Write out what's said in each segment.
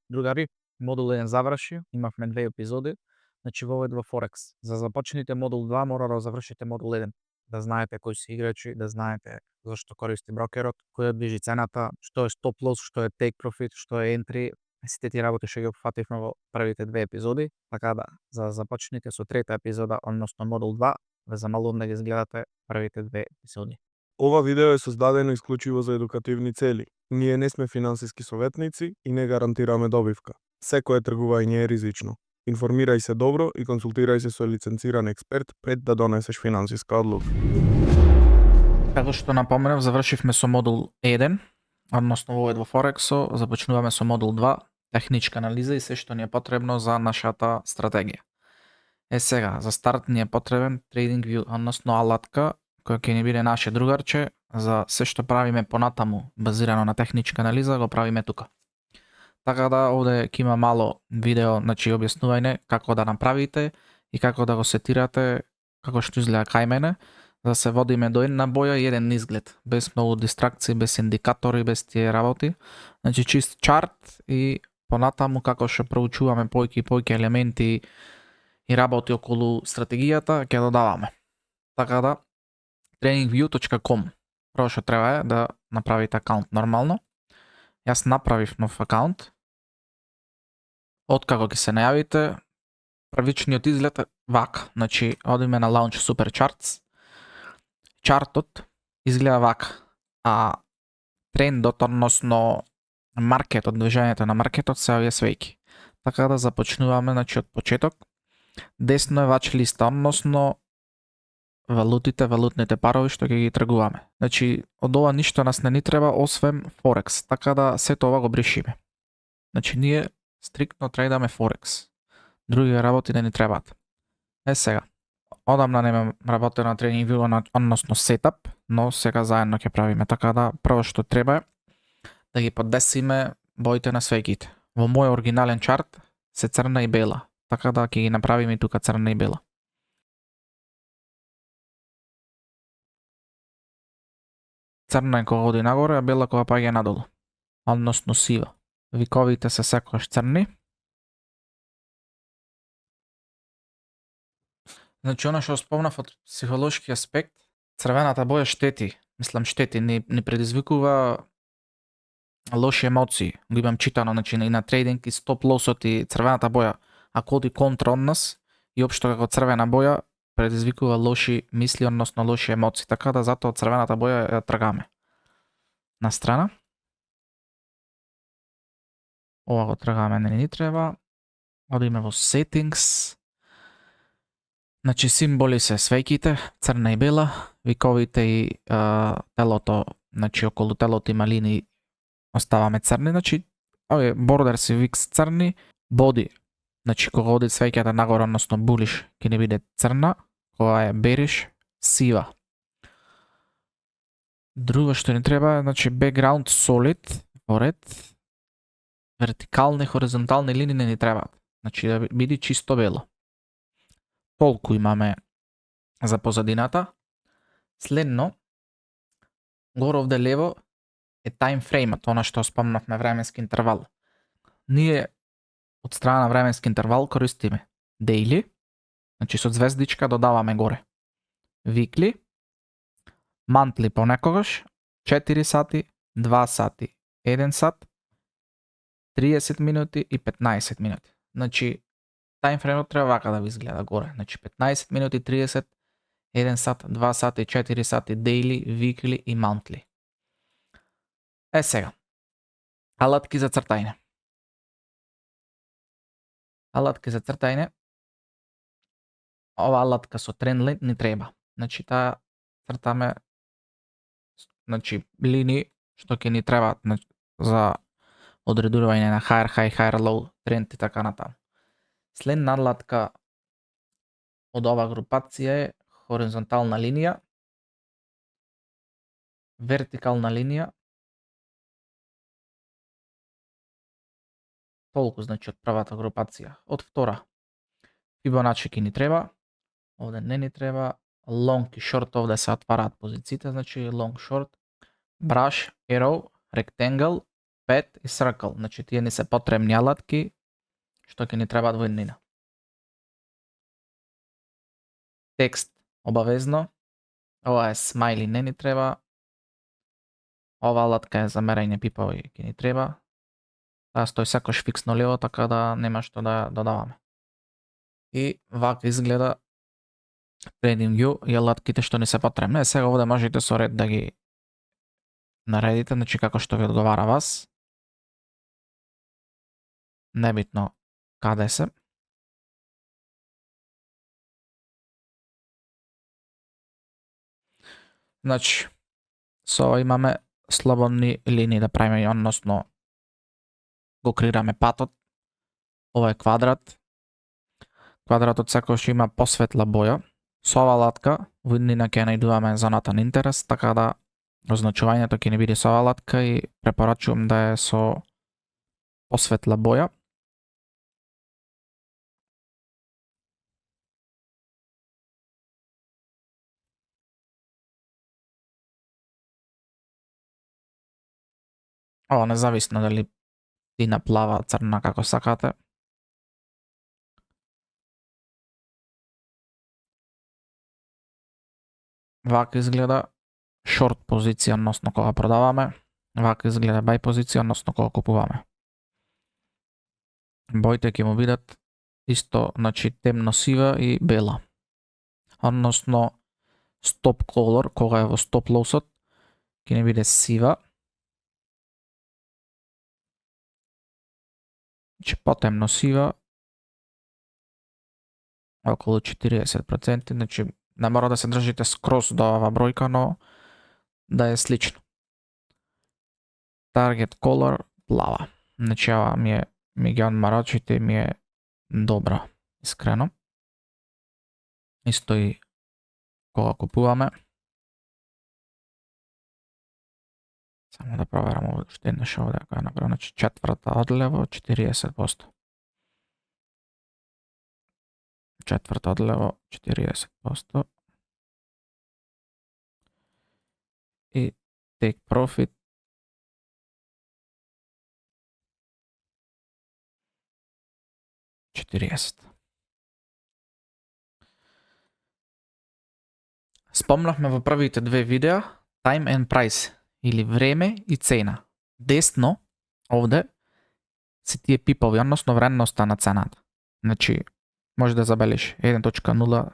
Другари, модул 1 заврши, имавме 2 епизоди, значи во овој 2 Форекс. За започнете модул 2 мора да завршите модул 1, да знаете кои се играчи, да знаете зашто користи брокерот, кој движи цената, што е стоп лос, што е take profit, што е entry. Сите тие работи што ги опфативме во првите 2 епизоди, така да за започнете со трета епизода, односно модул 2, ве замалувам да ги изгледате првите 2 епизоди. Ова видео е создадено исклучиво за едукативни цели. Ние не сме финансиски советници и не гарантираме добивка. Секое тргување е ризично. Информирај се добро и консултирај се со лиценциран експерт пред да донесеш финансиска одлука. Како што напоменав, завршивме со модул 1, односно во овој во Форексо, започнуваме со модул 2, техничка анализа и се што ни е потребно за нашата стратегија. Сега, за старт ни е потребен TradingView, односно алатка која ќе ни биде наше другарче за се што правиме понатаму, базирано на техничка анализа, го правиме тука. Така да овде ќе има мало видео, значи објаснување како да направите и како да го сетирате како што изгледа кај мене, да се водиме до една боја и еден изглед, без многу дистракции, без индикатори, без тие работи. Значи чист чарт и понатаму како што проучуваме појки елементи и работи околу стратегијата ќе додаваме. Така да TradingView.com. Прво што треба е да направите акаунт нормално. Јас направив нов акаунт. Откако ќе се најавите, првичниот изглед е вака. Значи, одиме на Launch Super Charts. Чартот изгледа вака, а трендот, односно маркетот, движењето на маркетот се овие свејки. Така да започнуваме, значи, од почеток. Десно е watch листа, односно валутите, валутните парови што ќе ги тргуваме. Значи, од ова ништо нас не ни треба освен Форекс, така да сето ова го бришиме. Значи, ние стриктно трейдаме Форекс. Други работи не ни требаат. Сега, одамна нема работено на TradingView, односно сетап, но сега заедно ќе правиме, така да прво што треба е да ги подесиме боите на свејките. Во мој оригинален чарт се црна и бела, така да ќе ги направиме и тука црна и бела. Црна е кога оди нагоре, а бела кога паѓа надолу. Односно сива. Виковите се секогаш црни. Значи, она што спомнав од психолошки аспект, црвената боја штети, ни предизвикува лоши емоции. Го имам читано, значи, и на трейдинг и стоп лосот и црвената боја, ако оди контра од нас и општо како црвена боја, предизвикува лоши мисли, односно лоши емоции, така да затоа црвената боја ја тргаме. На страна. Ова го тргаме, не ни треба. Одиме во settings. Значи, символи се свејките, црна и бела, виковите и телото, значи околу телото има линии, оставаме црни, значи овие бордерс и викс црни, боди, значи кога оди свеќата нагоре, односно булиш, ќе не биде црна, кога е бериш, сива. Друго што ни треба е, значи, background solid, во ред, вертикални, хоризонтални линии не ни требаат, значи да биде чисто бело. Толку имаме за позадината. Следно, горе овде лево е time frame-от, она што спомнавме временски интервал. Ние од страна на временски интервал користиме daily, значи со звездичка додаваме горе. Weekly, monthly понекогаш, 4 сати, 2 сати, 1 сат, 30 минути и 15 минути. Значи, таймфреймот треба вака да ви изгледа горе. Значи 15 минути, 30, 1 сат, 2 сати, 4 сати, daily, weekly и monthly. Сега. Алатки за цртање. Алатки за цртање. Ова алатка со трендлайн ни треба. Значи таа цртаме, значи, линии што ќе ни требаат за одредување на higher high, higher low, тренд и така натаму. Следна алатка од ова групација е хоризонтална линија, вертикална линија, толку, значи, од првата групација. Од втора, Фибоначи ќе ни треба, овде не ни треба, long и short овде се отвараат позициите, значи long short, brush, arrow, rectangle, 5 и circle. Значи тие ни се потребни алатки што ќе ни требаат во иднина. Текст обавезно. Ова е смајли, не ни треба. Ова алатка е за мерање пипови, ќе ни треба. Таа стои секош фиксно лево, така да нема што да ја додаваме. И вака изгледа TradingView и алатките што ни се потребни. Сега овде можете со ред да ги наредите, значи како што ви одговара вас. Небитно каде се. Значи, со ова имаме слободни линии да правиме, односно го креираме патот. Ова е квадрат. Квадратот секогаш има посветла боја. Со ова алатка во иднина ќе најдуваме зоната на интерес, така да означувањето ќе ни биде со ова алатка и препорачувам да е со посветла боја. Ова независно дали сина, плава, црна, како сакате. Вака изгледа шорт позиција, односно кога продаваме. Вака изгледа бај позиција, односно кога купуваме. Боите ќе му бидат исто, значи темно сива и бела. Односно стоп колор, кога е во стоп лосот, ќе не биде сива. Значи потемно сива, околу 40%, значи не мора да се држите скроз до ова бројка, но да е слично. Target color плава. Значи ова ми ги одмарачите и ми е добра, искрено. Исто и кога купуваме. Само да проверам уште еднаш овде ако ја направам, значи четврта одлево 40%. Четврта одлево 40%. И take profit 40. Спомнавме во првите две видеа time and price или време и цена. Десно овде се тие пипови, односно вредноста на цената. Значи може да забелиш 1.07.000,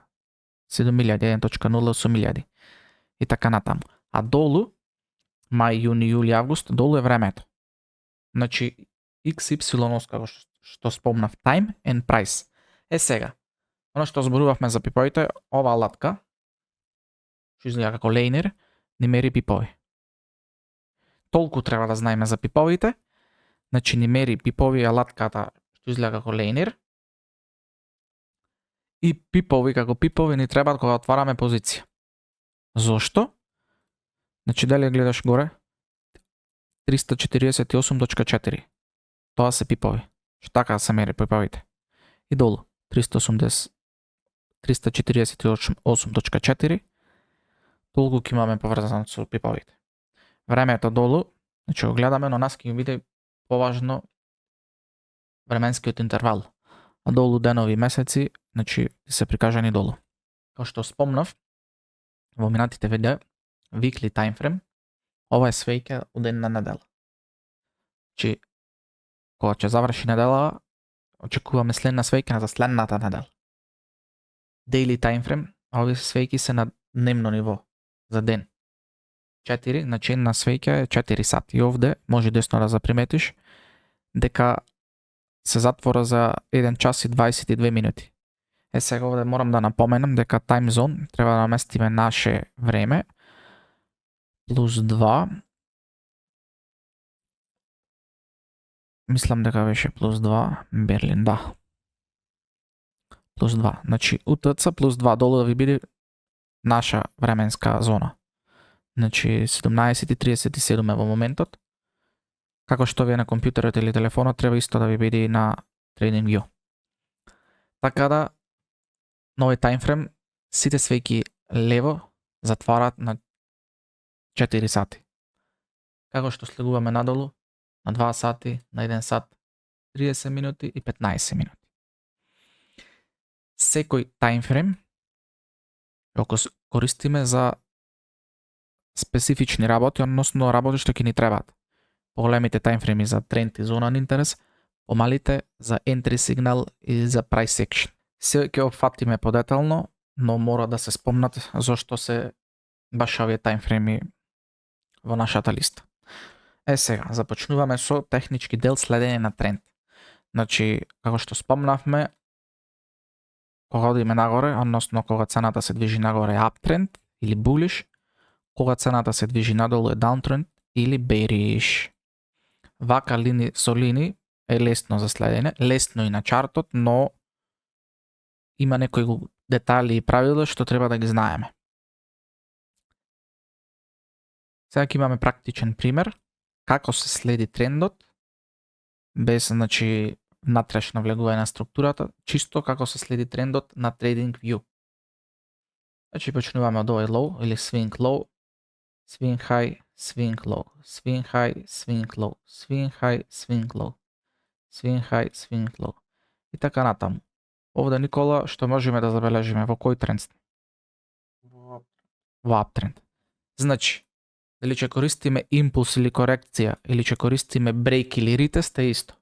1.08.000 и така натаму. А долу мај, јуни, јули, август, долу е времето. Значи XY како што спомнав, time and price. Сега, оно што зборувавме за пиповите, ова алатка што изгледа како лейнер, ни мери пипови. Толку треба да знаеме за пиповите, значи ни мери пипови алатката што изгледа како лейнер, и пипови како пипови ни требаат кога отвараме позиција. Зошто? Значи дали гледаш горе? 348.4. Тоа се пипови. Што така се мери пиповите. И долу 348.4. Толку ќе имаме поврзано со пиповите. Времето долу, значи го гледаме, но нас ќе ми биде поважно временскиот интервал. А долу денови и месеци, значи се прикажани долу. Како што спомнав во минатите видеа, weekly time frame, ова е свејка од една недела. Значи кога ќе заврши недела, очекуваме следна свејка за следната недела. Daily time frame, овие свејки се на дневно ниво за ден. 4, значи една свејка е 4 сати. И овде може десно да заприметиш дека се затвора за 1 час и 22 минути. Сега овде морам да напоменам дека time zone треба да наместиме наше време плюс 2. Мислам дека беше плюс 2 Берлин, да. Плюс 2. Значи UTC плюс 2 долу да ви биде наша временска зона. Значи 17:37 е во моментот. Како што ви е на компјутерот или телефонот, треба исто да ви биде и на TradingView. Така да, на овој таймфрем, сите свејки лево затварат на 4 сати. Како што слегуваме надолу, на 2 сати, на 1 сат, 30 минути и 15 минути. Секој таймфрейм го користиме за специфични работи, односно работи што ќе ни требаат. Поголемите таймфрейми за тренд и зона на интерес, помалите за entry сигнал и за price action. Се ќе опфатиме подетално, но мора да се спомнат зошто се баш овие таймфрейми во нашата листа. Сега, започнуваме со технички дел следење на тренд. Значи, како што спомнавме, кога одиме нагоре, односно кога цената се движи нагоре е uptrend или bullish, кога цената се движи надолу е downtrend или bearish. Вака лини со лини е лесно за следење, лесно и на чартот, но има некои детали и правила што треба да ги знаеме. Сега ќе имаме практичен пример како се следи трендот без внатрешно влегување на структурата, чисто како се следи трендот на TradingView. Значи почнуваме од овој low или swing low, swing high, swing low, swing high, swing low, swing high, swing low, swing high, swing low и така натаму. Овде, Никола, што можеме да забележиме во кој тренд сме? Во uptrend. Значи, дали ќе користиме импулс или корекција, или ќе користиме брейк или ретест, е исто.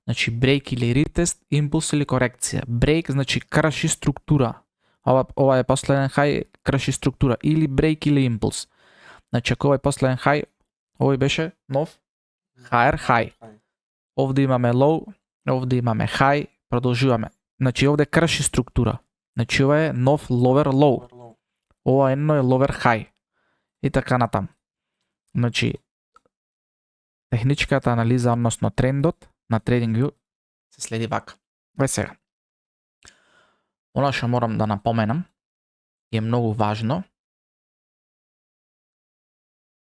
Значи, брейк или ретест, импулс или корекција. Брейк значи крши структура. Ова е последен хај, крши структура. Или брейк или импулс. Значи, ако ова е последен хај, овој беше нов higher high. Овде имаме low, овде имаме high, продолжуваме. Значи, овде крши структура. Значи, ова е нов lower low. Ова едно е lower high. И така натаму. Значи, техничката анализа, односно трендот на TradingView се следи вака. Сега. Она што морам да напоменам и е многу важно.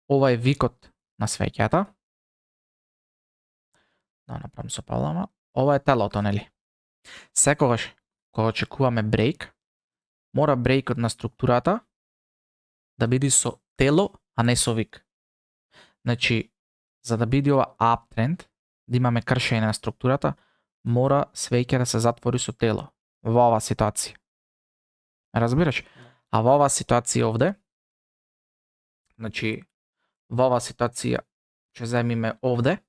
Ова е викот на свеќата. Да направам со палама. Ова е телото, нели? Секогаш кога очекуваме брейк, мора брейкот на структурата да биде со тело, а не со вик. Значи, за да биде ова uptrend, да имаме кршење на структурата, мора свеќа да се затвори со тело. Во оваа ситуација. Разбираш? А во оваа ситуација овде, значи, во оваа ситуација ќе земиме овде,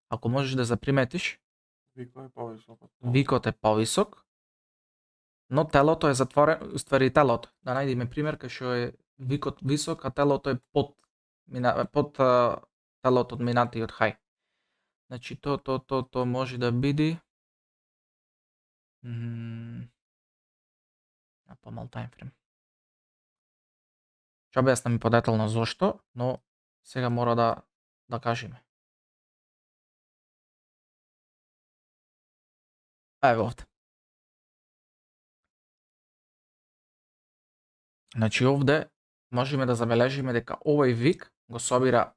ако можеш да заприметиш, викот е повисок, но телото е затворено, уствари телото. Да најдеме пример кај што е викот висок, а телото е под телото од минатиот хај. Значи, то може да биде помал таймфрейм. Ќе објаснам подетално зошто, но сега мора да кажеме. Ево овде. Значи овде можеме да забележиме дека овој вик го собира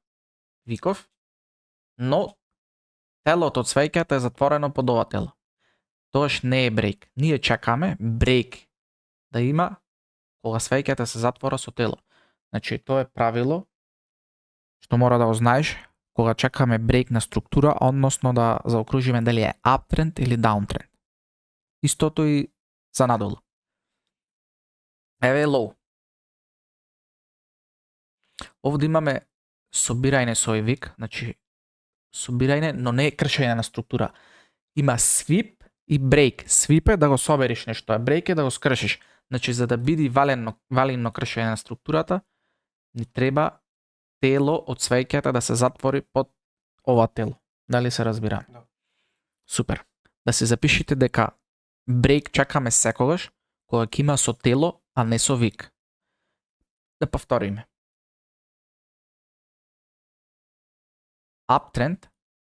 виков, но телото од свеќата е затворено под ова тело. Тоаш не е брейк. Ние чекаме брейк да има кога свеќата се затвора со тело. Значи тоа е правило што мора да го знаеш кога чекаме брейк на структура, односно да заокружиме дали е uptrend или downtrend. Истото и за надолу. Еве low. Овде имаме собирање со овој вик, значи собирање, но не е кршење на структура. Има свип и брейк. Свип е да го собериш нешто, а брейк е да го скршиш. Значи, за да биде валидно кршење на структурата, ни треба тело од свеќата да се затвори под ова тело. Дали се разбира? Да. Супер. Да се запишите дека брейк чекаме секогаш кога ќе има со тело, а не со вик. Да повториме. Uptrend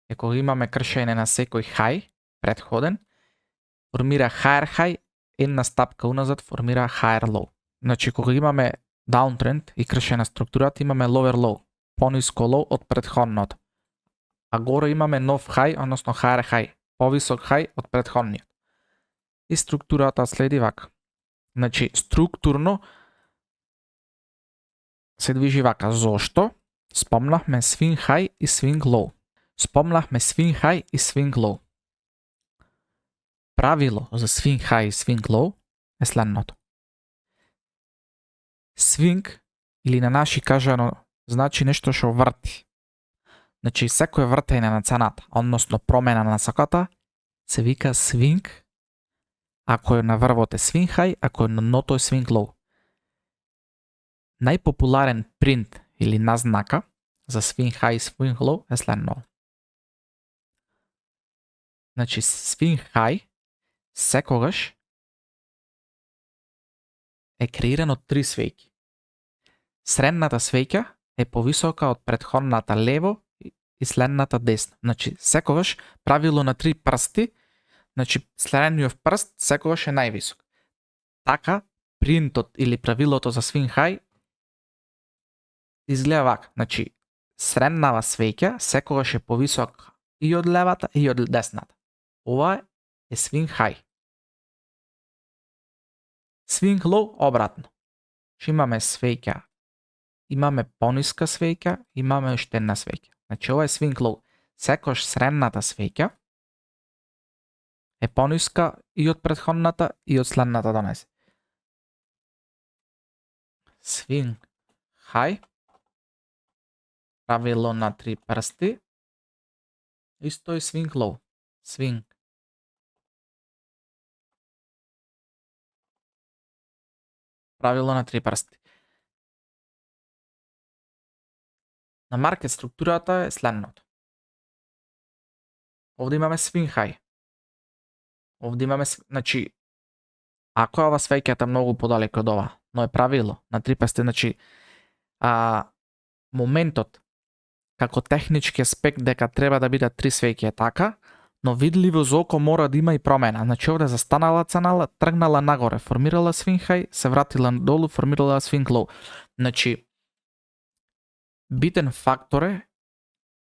е кога имаме кршење на секој хај, предходен, формира higher high, една стапка уназад формира higher low. Значи, кога имаме downtrend и кршење на структурата, имаме lower low, пониско low од предходното. А горе имаме нов хај, односно higher high, повисок хај од предходниот. И структурата следи вака. Значи, структурно се движи вака. Зошто? Спомнавме swing high и swing low. Спомнахме swing high и swing low. Правило за swing high и swing low е следното. Swing, или на наши кажано, значи нешто што врти. Значи секој вртење на цената, односно промена на насоката, се вика swing, ако е на врвот е swing high, ако е на дното е swing low. Најпопуларен принт или назнака за swing high и swing low е следно. Значи swing high секогаш е креиран од 3 свеќи. Средната свеќа е повисока од претходната лево и следната десно. Значи секогаш правило на 3 прсти, значи средниот прст секогаш е највисок. Така принтот или правилото за swing high изгледа вака. Значи среднава свеќа секогаш е повисока и од левата и од десната. Ова е swing high. Swing low обратно. Че имаме свеќа, имаме пониска свеќа, имаме уште една свеќа. Значи ова е swing low. Секогаш средната свеќа е пониска и од претходната и од следната донесе. Swing high. Правило на 3 прсти. Исто и swing low. Swing. Правило на 3 прсти. На маркет структурата е следното. Овде имаме swing high. Овде имаме, значи, ако е ова свеќата многу подалеку од ова, но е правило на 3 прсти, значи, моментот како технички аспект дека треба да бидат 3 свеќи е така, но видливо за око мора да има и промена. Значи овде застанала ценала, тргнала нагоре, формирала swing high, се вратила надолу, формирала swing low. Значи битен фактор е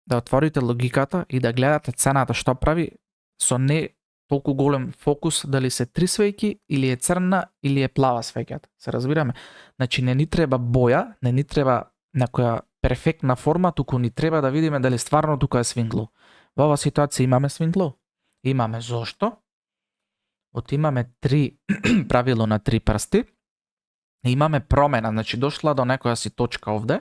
да отворите логиката и да гледате цената што прави со не толку голем фокус дали се 3 свеќи или е црна или е плава свеќата. Се разбираме? Значи не ни треба боја, не ни треба некоја перфектна форма, туку ни треба да видиме дали стварно тука е swing low. Во оваа ситуација имаме swing low. Имаме зошто? Од имаме 3 правило на 3 прсти. И имаме промена, значи дошла до некоја си точка овде.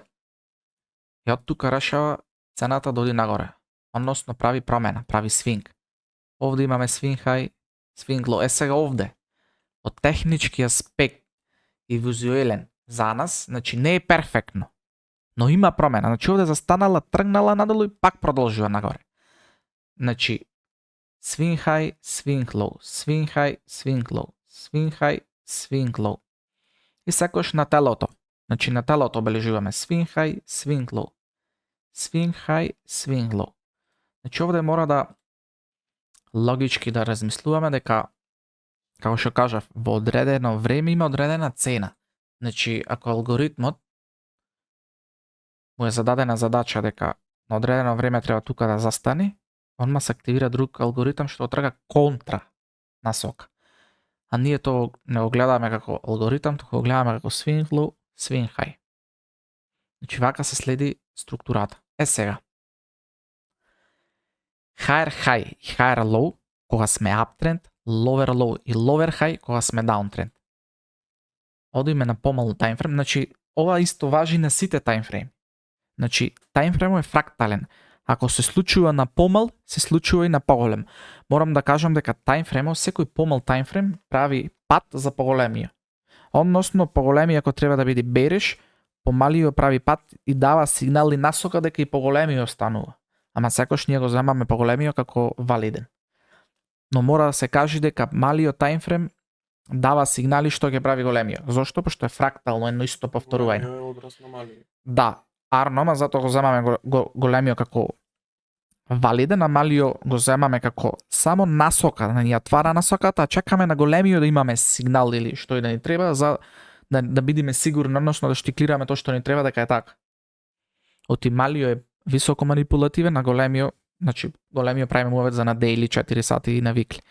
И од тука решава цената да оди нагоре. Односно прави промена, прави swing. Овде имаме swing high, swing low. Е сега овде, од технички аспект и визуелен за нас, значи не е перфектно, но има промена. Значи овде застанала, тргнала надолу и пак продолжува нагоре. Значи swing high, swing low, swing high, swing low, swing high, swing low. И секојаш на телото. Значи на телото обележуваме swing high, swing low. Swing high, swing low. Значи овде мора да логички да размислуваме дека, како што кажав, во одредено време има одредена цена. Значи, ако алгоритмот му е зададена задача дека на одредено време треба тука да застане, онма се активира друг алгоритам што трга контра насока. А ние тоа не го гледаме како алгоритам, туку го гледаме како swing low, swing high. Значи, вака се следи структурата. Е сега. Higher high и higher low кога сме uptrend, lower low и lower high кога сме downtrend. Одиме на помал таймфрейм, значи ова исто важи на сите таймфрейми. Значи таймфреймот е фрактален. Ако се случува на помал, се случува и на поголем. Морам да кажам дека таймфреймот, секој помал таймфрейм прави пат за поголемија. Односно, поголемија ако треба да биде береш, помалиот прави пат и дава сигнал и насока дека и поголемиот останува. Ама секојаш ние го земаме поголемиот како валиден. Но мора да се каже дека малиот таймфрейм дава сигнали што ќе прави големиот. Зошто? Пошто е фрактално, едно исто повторување. Да, арно, ама затоа го земаме големиот како валиден, а малиот го земаме како само насока, да ни ја твара насоката, а чекаме на големиот да имаме сигнал или што и да ни треба за да бидеме сигурни, односно да штиклираме тоа што ни треба дека е така. Оти малиот е високо манипулативен, а големиот, значи големиот прави мувет за на дейли 4 сати и навикли.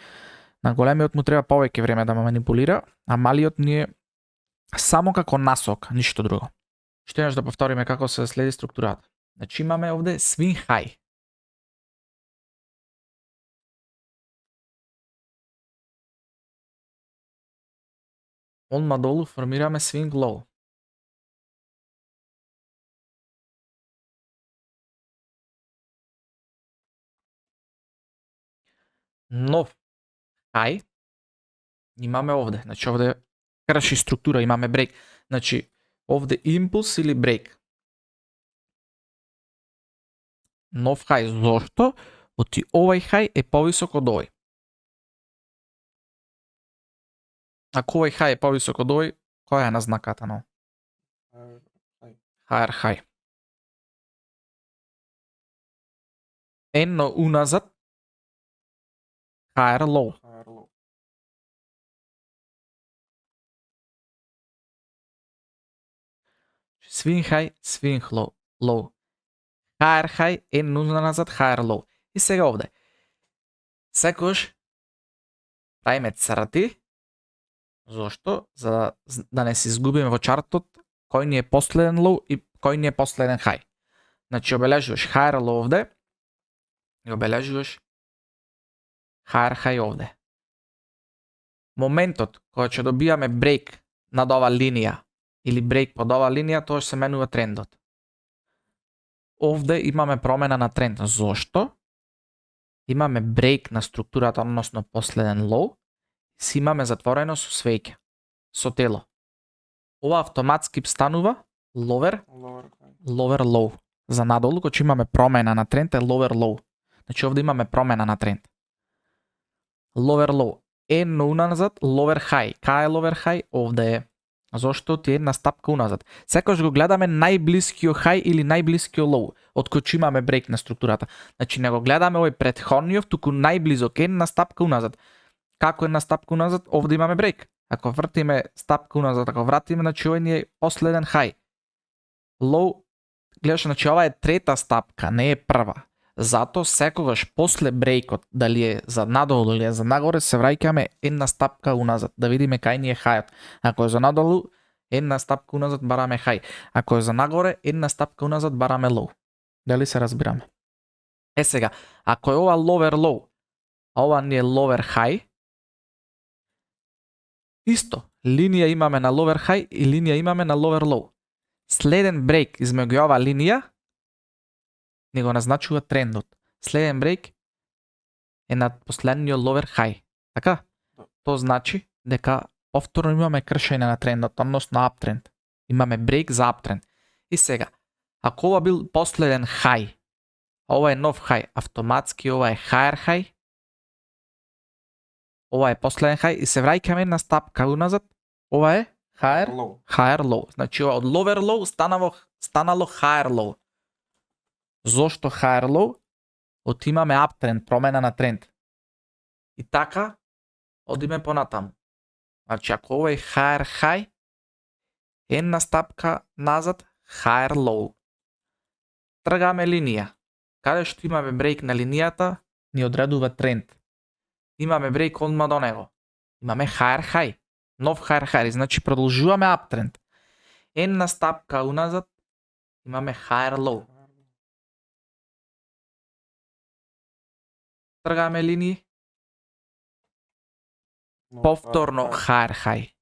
На големиот му треба повеќе време да ме манипулира, а малиот ни е само како насок, ништо друго. Што еднаш да повториме како се следи структурата. Значи имаме овде swing high. Одма долу формираме swing low. Нов хај имаме овде. Значи овде крши структура, имаме брейк. Значи овде импулс или брейк. Нов хај. Зошто? Оти овај хај е повисок од овој. Ако овај хај е повисок од овој, која е назнаката на? Higher high. Ено уназад, higher low. Swing high, swing low. Higher high, ено уназад, higher low. И сега овде. Секојаш правиме црти. Зошто? За да не се изгубиме во чартот кој ни е последен low и кој ни е последен high. Значи обележуваш higher low овде и обележуваш higher high овде. Моментот кога ќе добијаме брейк над ова линија или брейк под ова линија, тоа се менува трендот. Овде имаме промена на тренд. Зошто? Имаме брейк на структурата, односно последен low, си имаме затворено со свеќа, со тело. Ова автоматски станува lower low. За надолу, кога имаме промена на тренд е lower low. Значи овде имаме промена на тренд. Lower low. Ено уназад, lower high. Кај е lower high? Овде е. Зошто ти е една стапка уназад. Секогаш го гледаме најблискиот high или најблискиот low, од кој имаме брейк на структурата. Значи не го гледаме овој претходниот, туку најблизок, една стапка уназад. Како една стапка уназад? Овде имаме брейк. Ако вртиме стапка уназад, ако вратиме, значи овој ни е последен high. Low, гледаш, значи ова е трета стапка, не е прва. Зато секогаш после брейкот, дали е за надолу или е за нагоре, се враќаме една стапка уназад, да видиме кај ни е хајот. Ако е за надолу, една стапка уназад бараме хај. Ако е за нагоре, една стапка уназад бараме low. Дали се разбираме? Е сега, ако е ова lower low, а ова ни е lower high, исто, линија имаме на lower high и линија имаме на lower low. Следен брейк измеѓу ова линија не го назначува трендот. Следен брейк е над последниот lower high. Така? Тоа значи дека повторно имаме кршење на трендот, односно uptrend. Имаме брейк за uptrend. И сега, ако ова бил последен high, а ова е нов high, автоматски ова е higher high, ова е последен high и се враќаме на стапка уназад, ова е higher low. Значи ова од lower low станало higher low. Зошто higher low? Отимаме uptrend, промена на тренд. И така, одиме понатаму. Значи, ако ова е higher high, една стапка назад, higher low. Тргаме линија. Каде што имаме брейк на линијата, ни одредува тренд. Имаме брейк одма до него. Имаме higher high. Нов higher high. Значи, продолжуваме uptrend. Една стапка уназад, имаме higher low. Тргаме линии. Повторно higher high.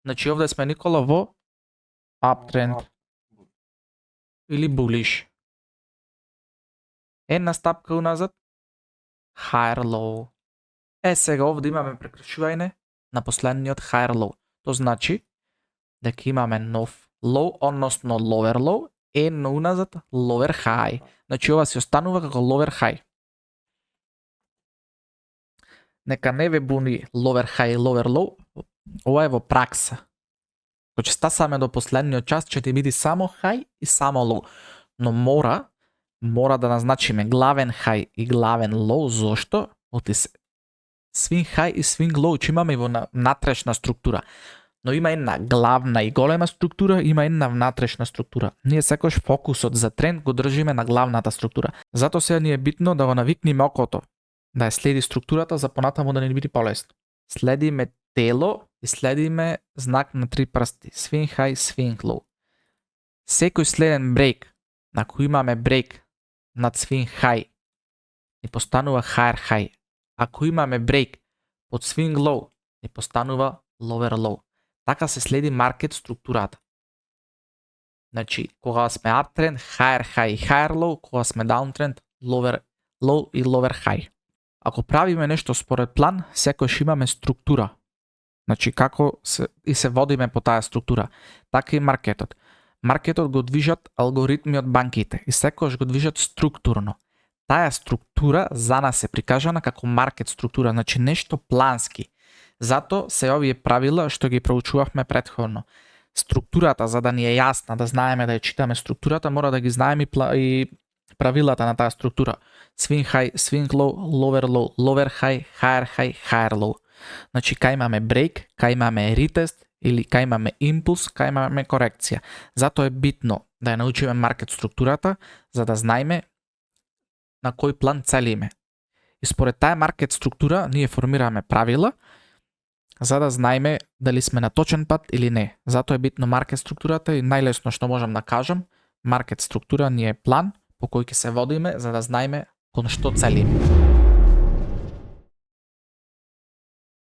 Значи овде сме никола во uptrend или bullish. Една стапка уназад, higher low. Е сега овде имаме прекршување на последниот higher low. Тоа значи дека имаме нов low, односно lower low, ено уназад, lower high. Значи ова се останува како lower high. Нека не ве буни lower high, lower low, ова е во пракса. Кога ќе стасаме до последниот час, ќе ти биде само high и само low. Но мора да назначиме главен high и главен low, зошто? Оти се swing high и swing low ќе имаме и во внатрешна структура. Но има една главна и голема структура, има една внатрешна структура. Ние секојаш фокусот за тренд го држиме на главната структура. Затоа сега ни е битно да го навикнеме окото, да ја следи структурата за понатаму да не биде полесно. Следиме тело и следиме знак на три прсти. Swing high, swing low. Секој следен брейк, на кој имаме брейк над swing high, ни постанува higher high. Ако имаме брейк под swing low, ни постанува lower low. Така се следи маркет структурата. Значи, кога сме uptrend, higher high и higher low, кога сме downtrend, lower low и lower high. Ако правиме нешто според план, секојаш имаме структура. Значи, како се водиме по таа структура. Така и маркетот. Маркетот го движат алгоритми од банките и секојаш го движат структурно. Таа структура за нас е прикажана како маркет структура, значи нешто плански. Зато се овие правила што ги проучувавме претходно. Структурата, за да ни е јасна, да знаеме да ја читаме структурата, мора да ги знаеме и правилата на таа структура. Swing high, swing low, lower high, higher low. Значи, кај имаме break, кај имаме retest, или кај имаме импулс, кај имаме корекција. Затоа е битно да ја научиме маркет структурата, за да знаеме на кој план целиме. И според таа маркет структура ние формираме правила, за да знаеме дали сме на точен пат или не. Затоа е битно маркет структурата и најлесно што можам да кажам, маркет структура ни е план по кој ќе се водиме за да знаеме кон што целиме.